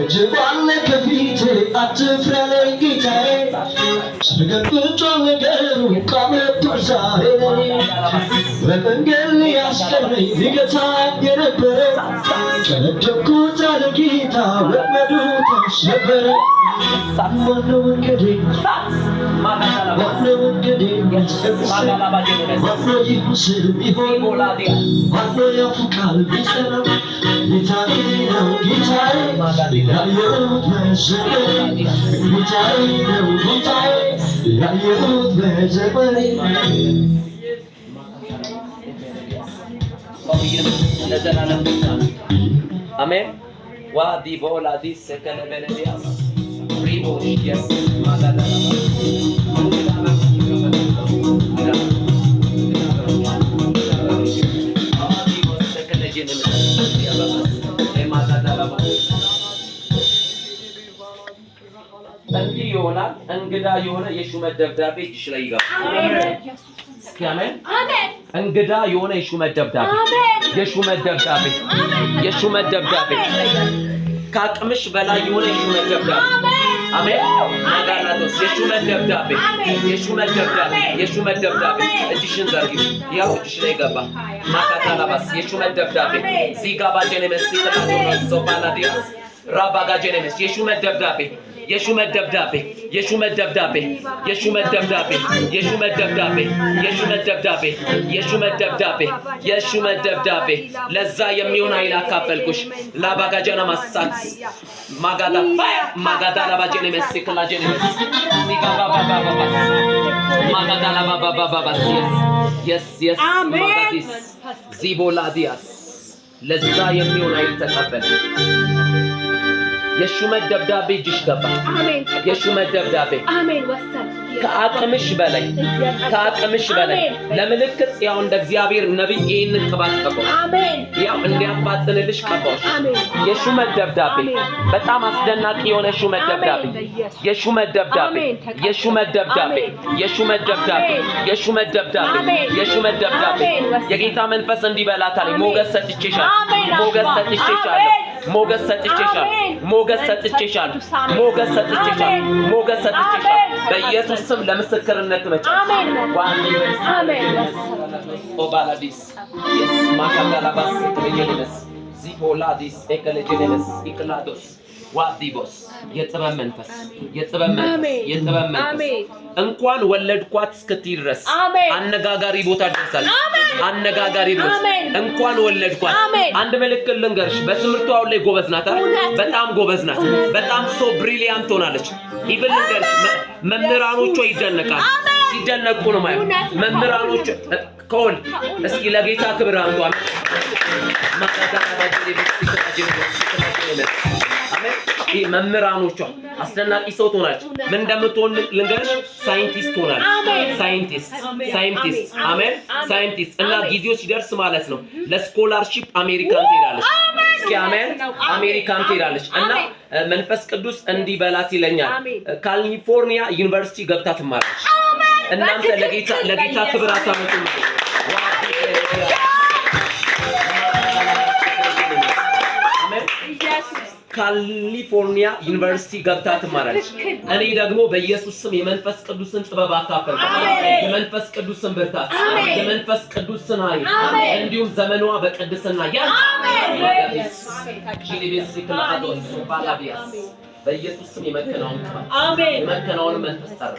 ወጀብ አለ ከፊቴ፣ አትፍራ አለኝ ጌታዬ። ተገልብጧል ነገሩ፣ ቃመቱ ዛሬ ለኔ። በመንገድ ሊያስቀረኝ ሊገታኝ የነበረ፣ ቀደምኩት አለ ጌታ፣ ወጥመዱ ተሰበረ። ማነው መንገዴ? ማነው መንገዴ የሚያስቀምሰኝ? ማነው ይህ ምስል ቢሆን? ማነው ያፉ ቃል ቢጸና? ጌታዬ ነው ጌታዬ፣ ያየሁት በዘመኔ። ጌታዬ ነው ጌታዬ፣ ያየሁት በዘመኔ። ለዘላለም ብቻ ነው። አሜን። ዋዲ ቦላዲ ሰከለበለዲያስ ሪቦሽ የስ ማጋዳላባ። እንግዳ መንፈስ ይከፈታል። እንግዳ እንግዳ ዋዲ ሰከለጀን ያባባስ ማጋዳላባ እንዲህ ይሆናል። እንግዳ የሆነ የሹመት ደብዳቤ እጅሽ ላይ ይገባል። እስኪ አሜን። እንግዳ የሆነ የሹመት ደብዳቤ፣ የሹመት ደብዳቤ፣ የሹመት ደብዳቤ፣ ከአቅምሽ በላይ የሆነ የሹመት ደብዳቤ። አሜን። ማጋላቶስ የሹመት ደብዳቤ፣ የሹመት ደብዳቤ፣ የሹመት ደብዳቤ። እጅሽን ዘርጊ። ያው እጅሽ ላይ ገባ። ማካታላባስ የሹመት ደብዳቤ ዚጋባ ጀኔመስ ሶባላዲያስ ራባጋ ጀኔመስ የሹመት ደብዳቤ፣ የሹመት ደብዳቤ፣ የሹመት ደብዳቤ፣ የሹመት ደብዳቤ፣ የሹመት ደብዳቤ፣ የሹመት ደብዳቤ፣ የሹመት ደብዳቤ፣ የሹመት ደብዳቤ። ለዛ የሚሆን ኃይል አካፈልኩሽ። ላባጋጀና ማሳት ማጋዳ ፋየር ማጋዳ ላባጀኔ መስ ክላጀኔ መስ ዚጋባባባባስ ማጋዳ ላባባባባስ yes, ማጋዲስ ዚቦላዲያስ ለዛ የሚሆን ኃይል ተቀበል። የሹመት ደብዳቤ እጅሽ ገባ። የሹመት ደብዳቤ ከአቅምሽ በላይ፣ ከአቅምሽ በላይ። ለምልክት ያው እንደ እግዚአብሔር ነቢይ ይህንን ቅባት ቀባው። ያው እንዲያፋጥንልሽ ቀባዎች። የሹመት ደብዳቤ፣ በጣም አስደናቂ የሆነ ሹመት ደብዳቤ፣ የሹመት ደብዳቤ፣ የሹመት ደብዳቤ፣ የሹመት ደብዳቤ፣ የሹመት ደብዳቤ፣ የሹመት ደብዳቤ። የጌታ መንፈስ እንዲህ በላታል። ሞገስ ሰጥቼሻለሁ። ሞገስ ሰጥቼሻለሁ። ሞገስ ሰጥቼሻለሁ። ሞገስ ሰጥቼሻለሁ። ሞገስ ሰጥቼሻለሁ። ሞገስ ሰጥቼሻለሁ። በኢየሱስ ስም ለምስክርነት ትመጫለሽ። ኦባላዲስ የስ ማካጋላባስ ክለጀኔመስ ዚፖላዲስ ኤከለጀኔመስ ኢክላዶስ ዋዲቦስ የጥበብ መንፈስ፣ የጥበብ መንፈስ፣ የጥበብ መንፈስ። እንኳን ወለድኳት እስክትይ ድረስ አነጋጋሪ ቦታ ደርሳለች። አነጋጋሪ ድረስ እንኳን ወለድኳት። አንድ ምልክት ልንገርሽ፣ በትምህርቱ አሁን ላይ ጎበዝ ናት አይደል? በጣም ጎበዝ ናት። በጣም so brilliant ሆናለች። Even ልንገርሽ፣ መምህራኖቿ ይደነቃሉ። ሲደነቁ ነው ማለት መምህራኖቿ ከሆን። እስኪ ለጌታ ክብር አምጡ። አሜን። ይህ መምህራኖቿ አስደናቂ ሰው ትሆናለች። ምን እንደምትሆን ልንገርሽ፣ ሳይንቲስት ትሆናለች። ሳይንቲስት፣ ሳይንቲስት፣ አሜን፣ ሳይንቲስት። እና ጊዜው ሲደርስ ማለት ነው ለ scholarship አሜሪካን ትሄዳለች። እስኪ አሜን። አሜሪካን ትሄዳለች እና መንፈስ ቅዱስ እንዲህ በላት ይለኛል። ካሊፎርኒያ ዩኒቨርሲቲ ገብታ ትማራለች። እናንተ ለጌታ ክብር አታመጡም። አሜን። ካሊፎርኒያ ዩኒቨርሲቲ ገብታ ትማራለች። እኔ ደግሞ በኢየሱስ ስም የመንፈስ ቅዱስን ጥበብ አካፈልኩ። የመንፈስ ቅዱስን ብርታት፣ የመንፈስ ቅዱስን ኃይል፣ እንዲሁም ዘመኗ በቅድስና ያ በኢየሱስ ስም የመከናወን ቅባት፣ የመከናወን መንፈስ ጠራ።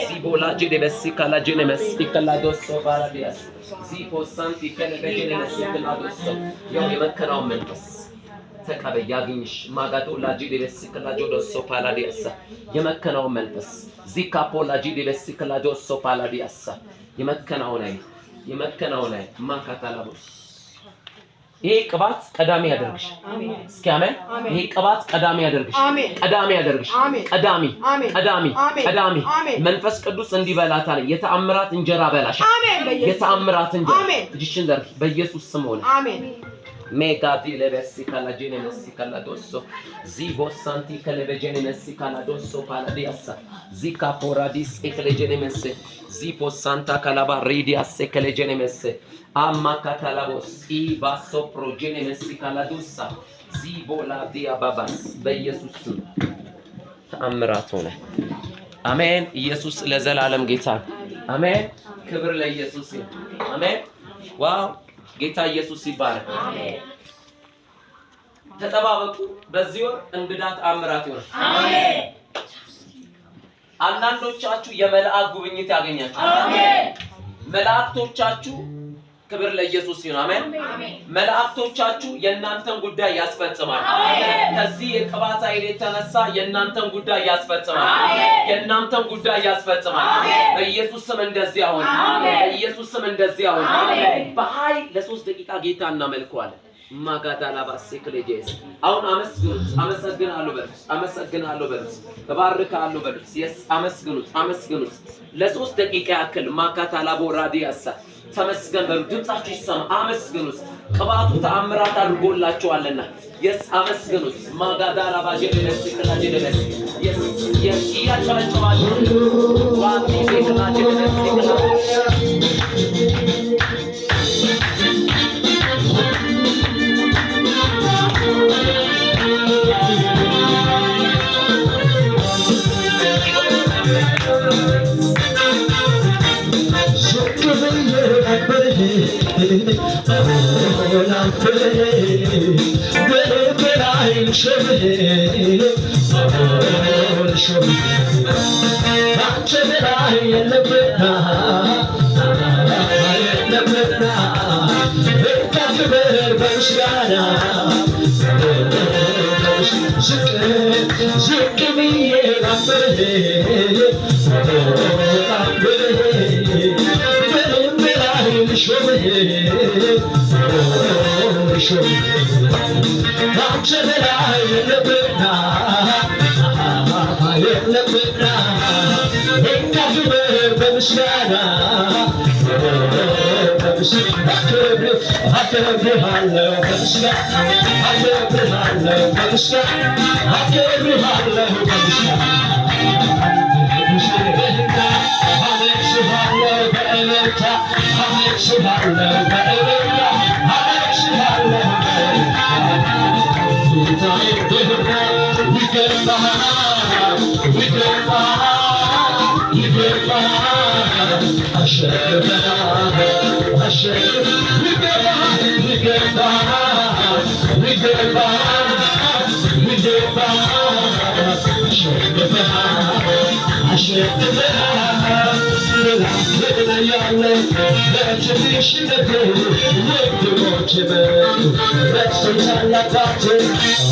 ሲቦላ ጄዴበሲ ካላ ጄኔመስ ኢከላዶሶ ባላዲያስ ዚፖ ሳንቲ ከለበጄኔመስ ኢከላዶሶ። ያው የመከናወን መንፈስ ተቀበይ፣ ያግኝሽ። ማጋዶ ላጂ ዴበሲ ክላጆዶሶ ፓላዲያሳ የመከናወን መንፈስ ዚካፖ ላጂ ዴበሲ ክላጆሶ ፓላዲያሳ የመከናወን ኃይል፣ የመከናወን ኃይል ማካታላቦስ። ይሄ ቅባት ቀዳሚ ያደርግሽ። እስኪ አሜን። ይሄ ቅባት ቀዳሚ ያደርግሽ፣ ቀዳሚ ያደርግሽ፣ ቀዳሚ፣ ቀዳሚ፣ ቀዳሚ። መንፈስ ቅዱስ እንዲህ በላታል። የተአምራት እንጀራ በላሽ፣ የተአምራት እንጀራ። እጅሽን ዘርጊ። በኢየሱስ ስም ሆነ። ሜጋዲ ለበሲ ካላጄኔ መሲ ካላዶሶ ዚቦ ሳንቲ ከለበጄኔ መሲ ካላዶሶ ፓላዲያሳ ዚካ ፖራዲስ ኤክሌጄኔ መሴ ዚፖ ሳንታ ካላባ ሪዲያስ ኤክሌጄኔ መሴ አማካታላቦስ ኢባሶ ፕሮጄኔ መሲ ካላዶሳ። ዚቦላ ዲያባባስ በኢየሱስ ስም ተአምራት ሆነ። አሜን። ኢየሱስ ለዘላለም ጌታ ነው። አሜን። ክብር ለኢየሱስ ይሁን። አሜን። Wow፣ ጌታ ኢየሱስ ይባረክ። ተጠባበቁ። በዚህ ወር እንግዳ ተአምራት ይሆናል። አንዳንዶቻችሁ የመልአክ ጉብኝት ያገኛችሁ። መላእክቶቻችሁ፣ ክብር ለኢየሱስ ይሁን። አሜን። መላእክቶቻችሁ የእናንተን ጉዳይ ያስፈጽማል። ከዚህ የቅባት ኃይል የተነሳ የእናንተን ጉዳይ ያስፈጽማል። የእናንተን ጉዳይ ያስፈጽማል። በኢየሱስ ስም እንደዚያ ሆነ። በኢየሱስ ስም እንደዚያ ሆነ። በኃይል ለ3 ደቂቃ ጌታ እናመልከዋለን። ማጋዳላባ ሴክሌጄስ። አሁን አመስግኑት። አመሰግናለሁ በሉት። አመሰግናለሁ በሉት። እባርካለሁ በሉት። Yes፣ አመስግኑት፣ አመስግኑት። ለ3 ደቂቃ ያክል ማካታላቦ ራዲያሳ ተመስገን በሉ። ድምጻችሁ ይሰማ። አመስግኑት። ቅባቱ ተአምራት አድርጎላችኋልና። Yes፣ አመስግኑት። ማጋዳላባ ጀደነስ ክላጀደነስ። Yes፣ እያጨበጨባችሁ ዋቲ ክላጀደነስ ክላ። ዝቅ ብዬ ላክብርህ፣ ላክብርህ፣ በልቤ ላይ ልሾምህ፣ ልሾምህ። ካንተ በላይ የለምና፣ የለምና። እንካ ክብር በምስጋና። ዝቅ ዝቅ ብዬ ላክብርህ፣ ላክብርህ፣ በልቤ ላይ ልሾምህ፣ ልሾምህ። ካንተ በላይ የለምና፣ የለምና። እንካ ክብር በምስጋና። አከብርሃለሁ በምስጋና፣ አከብርሃለሁ በምስጋና፣ አከብርሃለሁ በምስጋና። አነግስሃለሁ በእልልታ፣ አነግስሃለሁ በእልልታ፣ አነግስሃለሁ በእልልታ። ጌታዬ ይገባሃል፣ ይገባሃል፣ ይገባሃል። አሸንፈናል፣ አሸንፍ። ይገባሃል፣ ይገባሃል፣ ይገባሃል፣ ይገባሃል። አሸንፈናል፣ አሸንፈናል። ያለ በትንሽነት ወንድሞች መጡ ረድቶኛል አባቴ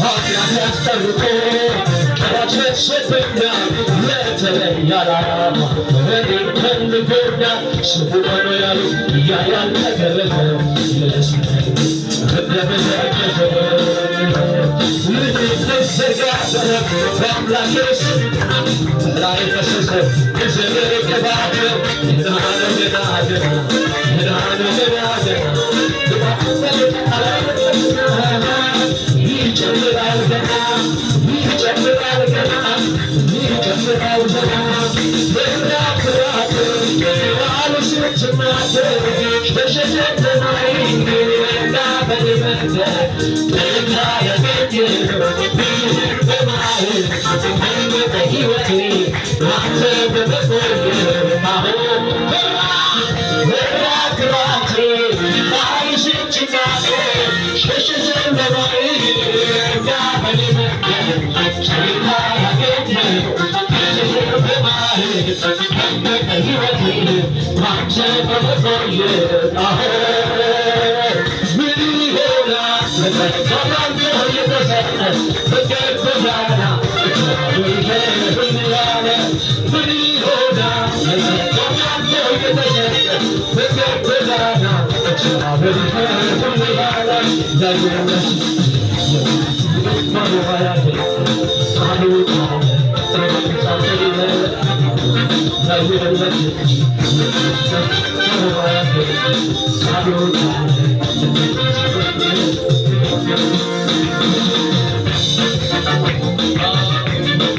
ኃጢአት አስጠርቆ። ቅባት ፈሶብኛል ለተለየ ዓላማ፣ እኔን ፈልጎኛል። ስሙ ማነው ያሉ ያያል ተገረመ እንደመለከተ። በአምላኬ ስም ላይ ፈሰሰ የዘመን ቅባት። ገና ነው፣ ገና፣ ገና፣ ገና ነው፣ ገና፣ ገና። ይጨምራል ገና፣ ይጨምራል ገና፣ ይጨምራል ገና። ፍርሃት ቃሉ ስትናገር በሸሸተማይ እና በማየት ሕይወቴ አንተ በመቆየት አሁን ፍርሃት ቃሉ ስትናገር ሸሸተማይ እና በማየት ሕይወቴ አንተ በመቆየት ምን ይሆናል የተሰጠ ፍቅር ጎዳና ምን ይሆናል የተሰጠ ፍቅር ጎዳና?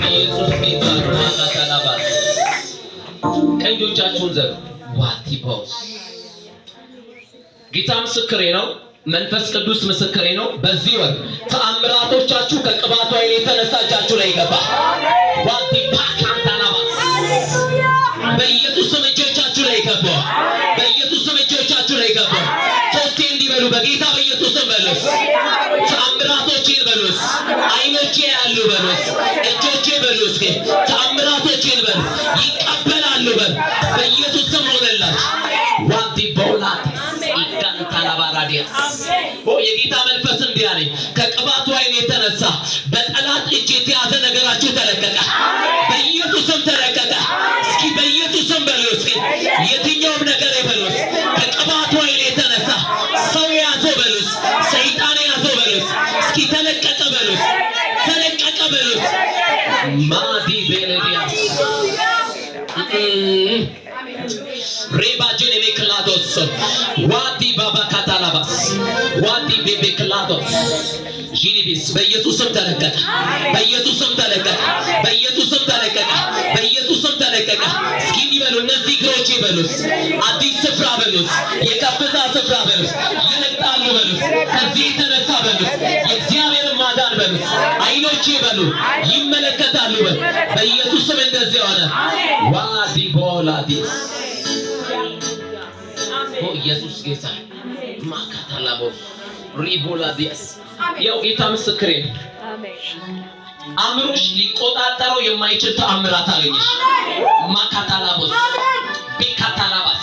ኢየሱስ ጌታ ነው። ማካታላባስ። ቀኞቻችሁን ዘሩ። ዋቲቦስ። ጌታ ምስክሬ ነው። መንፈስ ቅዱስ ምስክሬ ነው። በዚህ ወር ተአምራቶቻችሁ ከቅባቱ ኃይል የተነሳ እጃችሁ ላይ ይገባል። ዋዲ ፓካንታናባስ በኢየሱስ ስም እጆቻችሁ ላይ ይገባል። በኢየሱስ ስም እጆቻችሁ ላይ ይገባል። ሶስቴ እንዲበሉ በጌታ በኢየሱስ ስም በሉስ። ተአምራቶቼን በሉስ። አይኖቼ ያሉ በሉስ። እጆቼ በሉ እስኪ ተአምራቶቼን በሉ ይቀበላሉ በሉ። በኢየሱስ ስም ሆነላችሁ። ዋዲ ቦላቲስ ኢጋንታላባራዲያስ ኦ የጌታ መንፈስ እንዲህ አለኝ፣ ከቅባቱ ኃይል የተነሳ በጠላት እጅ የተያዘ ነገራችሁ ተለቀቀ። በኢየሱስ ስም ተለቀቀ። እስኪ በኢየሱስ ስም በሉ እስኪ የትኛውም ነገር በሉስ ከቅባቱ ኃይል የተነሳ ሰው የያዘው በሉስ፣ ሰይጣን የያዘው በሉስ፣ እስኪ ተለቀቀ በሉስ፣ ተለቀቀ በሉስ። ማዲ ቤሌዲያስ ሬባጅን ሜክላዶስ ዋዲ ባባ ካታላባስ ዋዲ ቤቤክላዶስ ጂኒቢስ በኢየሱስ ስም ተለቀቀ። በኢየሱስ ስም ተለቀቀ። በኢየሱስ ስም ተለቀቀ። በኢየሱስ ስም ተለቀቀ። እስኪ እንዲህ በሉ፣ እነዚህ እግሮቼ በሉስ፣ አዲስ ስፍራ በሉስ፣ የከፍታ ስፍራ በሉስ፣ ይረግጣሉ በሉስ፣ ከዚህ የተነሳ በሉስ፣ የእግዚአብሔርን ማዳን በሉስ፣ አይኖቼ በሉ ይመለከታሉ በሉ። በኢየሱስ ስም እንደዚህ ሆነ። ዋዲ ቦላዲስ ኦ ኢየሱስ ጌታ ማካታላቦስ ሪቦላዲያስ ያው ጌታ ምስክሬ ነው። አእምሮሽ ሊቆጣጠረው የማይችል ተአምራት አገኘሽ። ማካታላቦስ ቤካታላባስ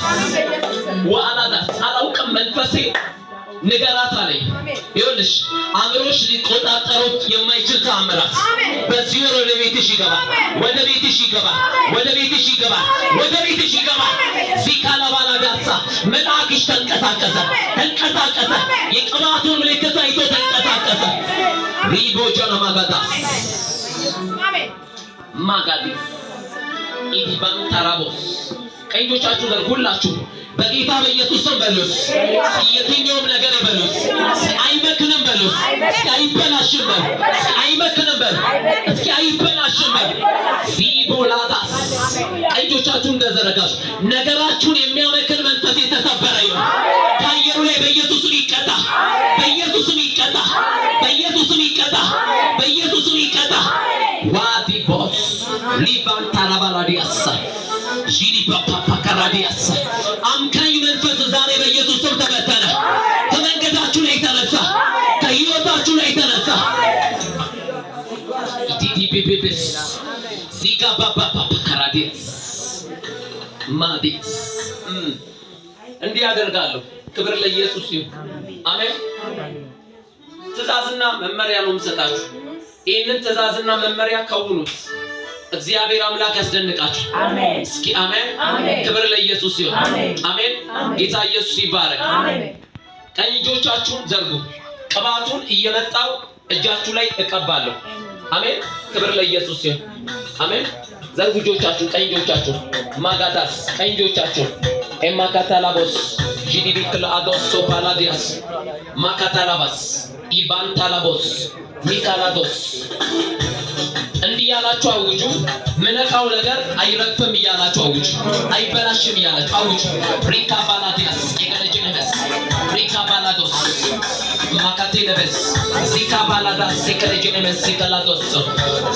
ወአላዳስ አላውቅም፣ መንፈሴ ንገራት አለኝ። ይኸውልሽ አእምሮሽ ሊቆጣጠረው የማይችል ተአምራት በዚህ ወር ወደ ቤትሽ ይገባል። ወደ ቤትሽ ይገባል። ወደ ቤትሽ ይገባል። ወደ ቤትሽ ይገባል። ዚካላባላዳሳ መልአክሽ ተንቀሳቀሰ፣ ተንቀሳቀሰ። የቅባቱን ምልክት አይቶ ተንቀሳቀሰ። ሪቦጃና ማጋዳስ ማጋዲስ ኢዲባን ታራቦስ ቀኝ እጆቻችሁ ዘርጉላችሁ በጌታ በኢየሱስ ስም በሉስ። እስኪ የትኛውም ነገር በሉስ። እስኪ አይመክንም በሉስ። እስኪ አይበላሽም በሉ። እስኪ አይመክንም በሉ። እስኪ አይበላሽም በሉ። ዚቦላዳስ ቀኝ እጆቻችሁን እንደዘረጋችሁ ነገራችሁን የሚያመክን መንፈስ የተሰበረ ይሁን። ከአየሩ ላይ በኢየሱስ ስም ይቀጣ። በኢየሱስ ስም ይቀጣ። በኢየሱስ ስም ይቀጣ። በኢየሱስ ስም ይቀጣ። ዋዲ ቦስ ሊባን ታራባላዲያሳ ጂዲ ፓፓካራዲያሳ አምካኝ መንፈስ ዛሬ በኢየሱስ ስም ተበተነ። ከመንገዳችሁ ላይ ተነሳ። ከህይወታችሁ ላይ ተነሳ። ኢቲቲፒፒስ ዚጋ ባባፓካራዲያስ ማዲስ እንዲህ ያደርጋለሁ። ክብር ለኢየሱስ ይሁን። አሜን። ትእዛዝና መመሪያ ነው የምሰጣችሁ። ይህንን ትእዛዝና መመሪያ ከውኑት። እግዚአብሔር አምላክ ያስደንቃችሁ። እስኪ አሜን። ክብር ለኢየሱስ ይሁን። አሜን። ጌታ ኢየሱስ ይባረክ። ቀኝ እጆቻችሁን ዘርጉ። ቅባቱን እየመጣው እጃችሁ ላይ እቀባለሁ። አሜን። ክብር ለኢየሱስ ይሁን። አሜን። ዘርጉ እጆቻችሁን፣ ቀኝ እጆቻችሁን፣ ማጋታስ ቀኝ እጆቻችሁን ኤማካታላቦስ ጂዲቢክልአዶስ ሶፓላዲያስ ማካታላባስ ኢባንታላቦስ ሚካላዶስ እንዲህ ያላችሁ አውጁ። ምነካው ነገር አይረግፍም እያላችሁ አውጁ። አይበላሽም እያላችሁ አውጁ። ሪካ ባላዲያስ የገለጅንበስ ሪካ ባላዶስ ማካቴለበስ ዚካ ባላዳስ ሲከለጅንበስ ሲከላዶስ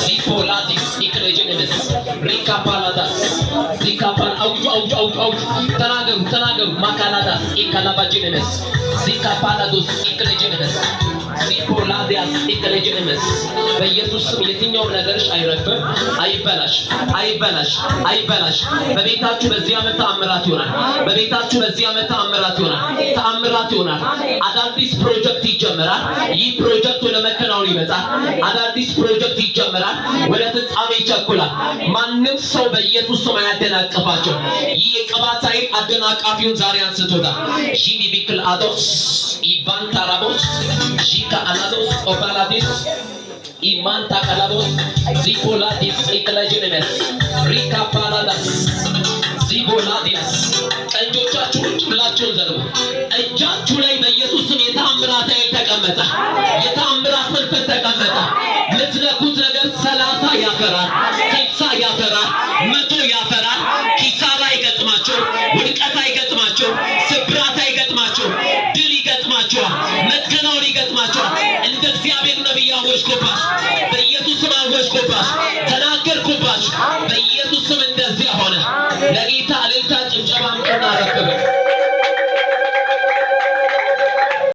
ዚፖላዲስ ኢክለጅንበስ ሪካ ባላዳስ ዚካ ባል አውጁ አውጁ አውጁ አውጁ ተናገሩ ተናገሩ። ማካላዳስ ኢካላባጅንበስ ዚካ ባላዶስ ኢክለጅንበስ ዚፖላዲያስ ኢክለጅንበስ በኢየሱስ ስም የትኛውም ነገርሽ አይረግፍም፣ አይበላሽ፣ አይበላሽ፣ አይበላሽ። በቤታችሁ በዚህ ዓመት ተአምራት ይሆናል። በቤታችሁ በዚህ ዓመት ተአምራት ይሆናል። ተአምራት ይሆናል። አዳዲስ ፕሮጀክት ይጀመራል። ይህ ፕሮጀክት ወደ መከናወን ይመጣል። አዳዲስ ፕሮጀክት ይጀመራል። ወደ ፍጻሜ ይቸኩላል። ማንም ሰው በኢየሱስ ስም አያደናቅፋቸው። ይህ የቅባት ኃይል አደናቃፊውን ዛሬ አንስቶታል። ዢኒ ቢክል አዶስ ኢባንታራቦስ ዢካ አላዶስ ኦባላዲስ ኢማንታ ካላቦስ ዚኮላዲስ ኢክለጅንመስ ሪካ ፓላዳስ ዚቦላዲያስ እጆቻችሁን ሁላችሁን ዘርጉ። እጃችሁ ላይ በኢየሱስ ስም የተአምራት ኃይል ተቀመጠ። የተአምራት መንፈስ ተቀመጠ። የምትነኩት ነገር 30 ያፈራል፣ 60 ያፈራል፣ 100 ያፈራል። ኪሳራ አይገጥማቸው፣ ውድቀት አይገጥማቸው፣ ስብራት አይገጥማቸው፣ ድል ይገጥማቸዋል። አወጅኩባችሁ፣ ተናገርኩባችሁ። በኢየሱስ ስም እንደዚያ ሆነ። ለጌታ እልልታ ጭብጨባ።